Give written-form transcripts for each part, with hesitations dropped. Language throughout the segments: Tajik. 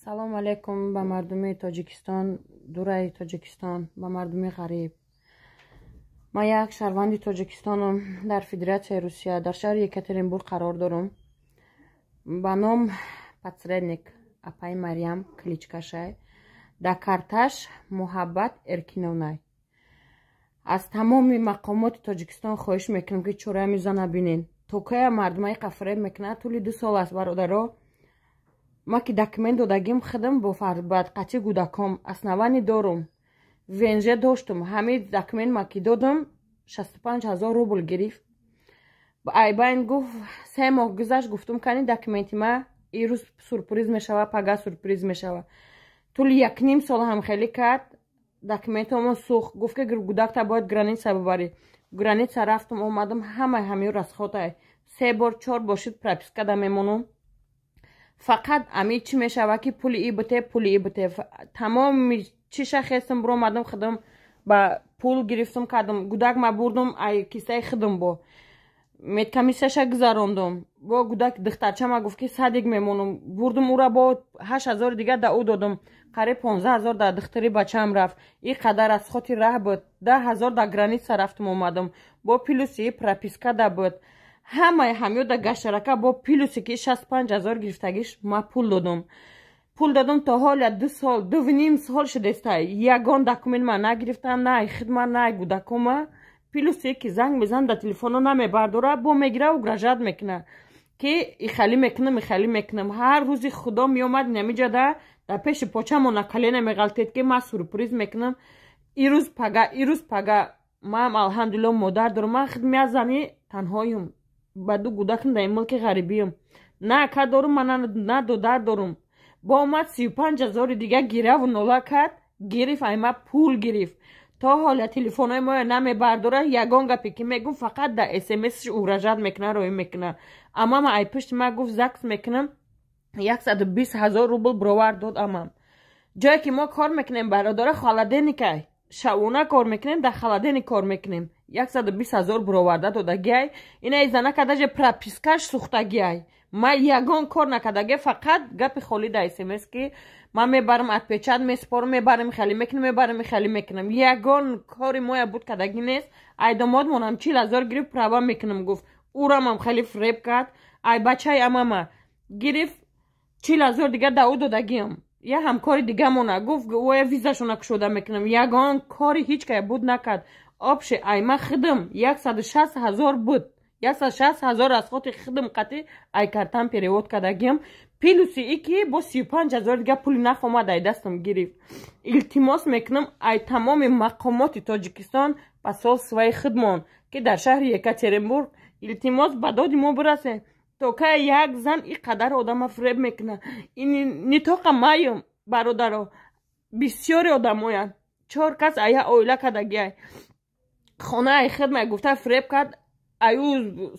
Салому алейкум ба мардуми Тоҷикистон, дураи Тоҷикистон, ба мардуми ғариб. Ман як шаҳрванди Тоҷикистонам, дар Федератсияи Русия, дар шаҳри Екатеринбург қарор дорам. Ба ном посредник апаи Марьям кличкашай, дар карташ Муҳаббат Эркиновнай. Аз тамоми мақомоти Тоҷикистон хоҳиш мекунам, ки чораи зана бинен. То кая мардумаи қафреб мекунад? Тӯли 2 сол аст, бародаро, ма ки документ додагим худам бо бадқати кӯдаком, основание дорум, ВНЖ доштум. Ҳамин документ ма ки додам, 65 000 рубл гирифт. Айбайн гуфт, 3 моҳ гузашт. Гуфтум, кани документи ма, ирӯз сюрприз мешава, пага сюрприз мешава. Тӯли якним сол ҳам хеле кард, документомо сӯхт. Гуфт, ки гудакта бояд граница бибарӣ. Граница рафтум, омадам, ҳамаи ҳамин расходай се бор, чор бор шуд, пропискада мемонум. Фақат ами чӣ мешава, ки пули и бите, пули и бите, тамоми чиша хестам, биромадам, худам ба пул гирифтум, кардам, гудак ма бурдум, ай кисаи худам бо медкомиссияша гузарондум. Бо гудак духтарчама гуфт, ки садик мемонум. Бурдум ура, бо 8000 дигар да ӯ додум, қариб 15 000 дар духтари бачаам рафт. И қадар расходи раҳ буд, 10 000 дар граница рафтум, омадум, бо плюси прописка да буд, ҳамаи ҳамёда гаштарака, бо плюси ки 65 000 гирифтагиш ма пул додум, пул додум. То ҳоля 2 сол, 2,5 сол шудестай, ягон документ ма нагирифтам, на ай хидма, на ай гудакома. Плюсе ки занг мезанам, дар телефоно намебардора, бо мегира, угрожать мекуна, ки ихалӣ мекунам, ихалӣ мекунам. Ҳар рӯзи Худо меомад инамиҷада, дар пеши почамо на колено меғалтед, ки ман сюрприз мекунам, ирӯз пага, ирӯз пага. Ман, алҳамдулилло, модар дорам. Ман хидми зани танҳоюм, ба ду гудакам дар ин мулки ғарибиюм. На ака дорум, на додар дорум. Бо омад, 35 000-и дига гираву нола кард, гирифт, айма пул гирифт. То ҳоля телефонҳои моя намебардора. Ягон гапе ки мегум, фақат дар смсш угрожать мекуна, роӣ мекуна. Амама ай пушти ма гуфт, ЗАГС мекунам, 120 000 рубл бировар дод амам. Ҷое ки мо кор мекунем, бародора, холодильникай, шавона кор мекунем, дар холодильник кор мекунем. 120 000 бироварда додагиай. Инаи занака даже пропискаш сӯхтагиай. Ма ягон кор накардаги, фақат гапи холӣ дар смс, ки ман мебарам, отпечаток месупорам, мебарам, хеле мекунам, мебарам, хеле мекунам. Ягон кори моя буд кардагӣ нест. Ай домодмонам 40 000 гирифт, права мекунам гуфт, урамам хеле фреб кард. Ай бачаи амама гирифт, 40 000 дига да ӯ додагиам. Я ҳамкори дигамона гуфт, оя визашона кушода мекунам. Ягон кори ҳеҷ кая буд накард. Общий айма хидм 160 000 буд, 160 000 расходи хидм қатӣ ай картам перевод кардагиам. Плюси и ки бо 35 000 дига пули наф омад, ай дастам гирифт. Илтимос мекунам ай тамоми мақомоти Тоҷикистон, посольствои хидмон, ки дар шаҳри Екатеринбург, илтимос, ба доди мо бирасем. То кая як зан и қадар одама фреб мекуна? Ин не только маем, бародаро, бисёри одамоянд. Чор кас ая оила кардагиай, хонаи хидмай гуфта фреб кард. Аю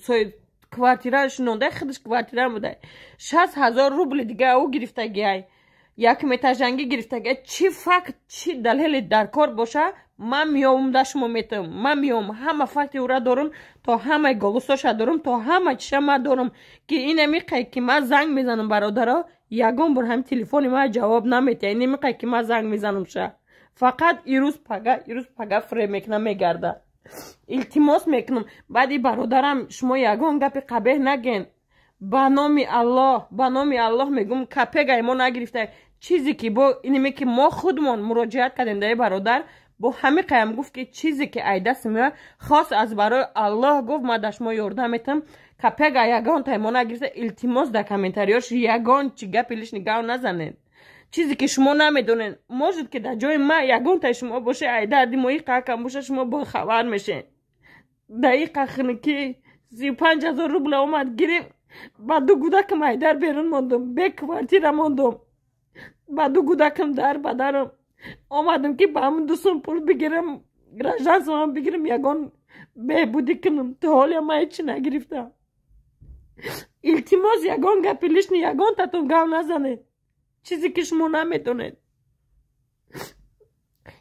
квартира шинонда, худаш квартира буда, 60 000 рубли дига ӯ гирифтагиай, якметажангӣ гирифтагиай. Чӣ факт, чӣ далеле дар кор боша, ман меомам, да шумо метавам. Ман меом, ҳама факти ӯра дорум, то ҳамаи голосоша дорум, то ҳама чиша ман дорум, ки инамиқай ки ман занг мезанам, бародаро, ягон бор ҳами телефони ман ҷавоб наметиҳа. Инамиқай ки ман занг мезанам ша, фақат ирӯз пага, ирӯз пага фреб мекуна, мегарда. Илтимос мекунам, баъди бародарам, шумо ягон гапи қабеҳ наген. Ба номи Аллоҳ, ба номи Аллоҳ мегӯм, копейкаи мо нагирифта. Чизе ки бо инаме ки мо худмон муроҷиат кардем даи бародар, бо ҳами қаям гуфт, ки чизе ки ай даст меояд, хос аз барои Аллоҳ гуфт, ма да шумо ёрдам метам. Копейка ягон тай мо нагирифта. Илтимос, дар комментариёш ягон чи гапи лишний гав назанед, чизе ки шумо намедонед. Может, ки дар ҷои ма ягон тай шумо боше, ай дарди мои қакам боша, шумо бохабар мешед. Даиқа хиники 35 000 рубла омад, гирифт. Ба ду гудакам айдар берун мондум, бе квартира мондум, ба ду гудакам дар ба дарам. Омадам, ки ба ҳамн 2 сум пул бигирам, гражданствоам бигирам, ягон беҳбудӣ кунам. То ҳоле ма ҳечи нагирифтам. Илтимос, ягон гапи лишний ягон татон гав назанед, чизе ки шумо наметонед.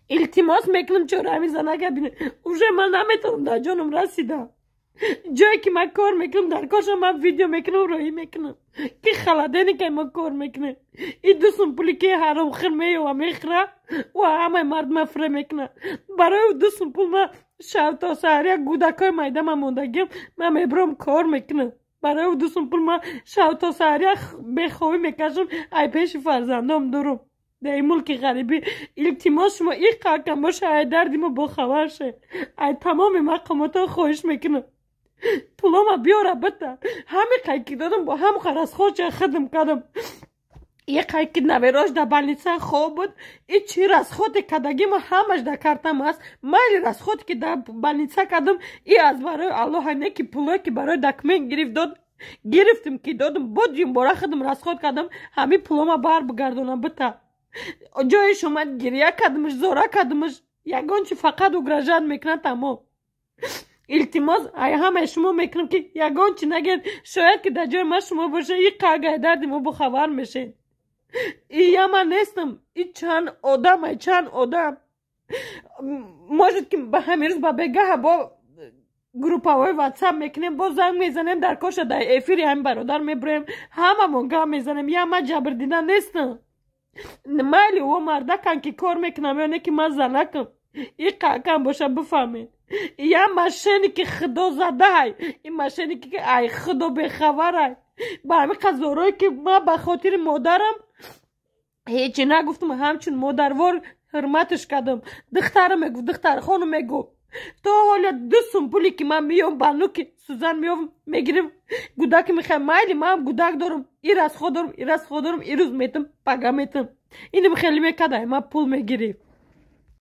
Илтимос мекунам, чора ҳами занака бинед. Уже ман наметонам, дар ҷоном расида. Ҷое ки ман кор мекунам, дар коршам ман видео мекунам, роҳӣ мекунам, ки холодильник ай мо кор мекунем. И 2 сум пули ки ҳаромхӯр меёва, мехӯра ва ҳамаи мардума фире мекуна. Барои 2 сум пул ман шав то саҳар, як гудакҳои майда ман мондагиам, ман мебурам, кор мекунам. Барои 2 сум пул ман шав то саҳар як бехобӣ мекашам, ай пеши фарзандом дурум дар ин мулки ғарибӣ. Илтимос, шумо и қакам боша, ай дарди мо бохабар ше. Ай тамоми мақомотҳо хоҳиш мекунам, пулома биёра бита. Ҳами қай ки додам, бо ҳам расход ча хидм кардам. Е қай ки наверош дар больница хоб буд, и чи расход е кардагима ҳамаш дар картам аст. Майли, расход е ки дар больница кардам, и аз барои Аллоҳ, не ки пулое ки барои документ гирифт дод, гирифтим ки додам, бо дюмбора хидм расход кардам. Ҳами пулома бар бигардонам бита. Ҷоеш омад, гиря кардамаш, зора кардамаш, ягон чи, фақат угрожать мекунад, тамом. Илтимос ай ҳамаи шумо мекунам, ки ягон чи нагед. Шояд ки дар ҷои ман шумо боша, и қагай дарди мо бохабар мешед. И я ман нестам, и чанд одам, ай чанд одам. Может, ки ба ҳамин рӯз, ба бегаҳа бо группаҳои Ватсап мекунем, боз занг мезанем, дар коша дар эфири ҳамин бародар мебироем, ҳамамон гап мезанем. Я ман ҷабрдида нестам. Майли, о мардакан ки кор мекунам ё не, ки ман занакам. И қакам боша, бифаҳмед, я мошенник и худо задаай, и мошенник и ки ай худо бехабарай. Ба ҳамин қазорое ки ман ба хотири модарам ҳечи нагуфтам, ҳамчун модарвор ҳурматаш кардам. Духтарам мегуфт, духтархонум мегуфт, то ҳоля 2 сум пуле ки ман меём, ба нуки сӯзан меёвам, мегирим, гудаки мехоҳам. Майли, ман гудак дорам, и расход дорам, и расход дорам, и рӯз метам, пага метам. Инам хеле мекарда, ман пул мегирифт.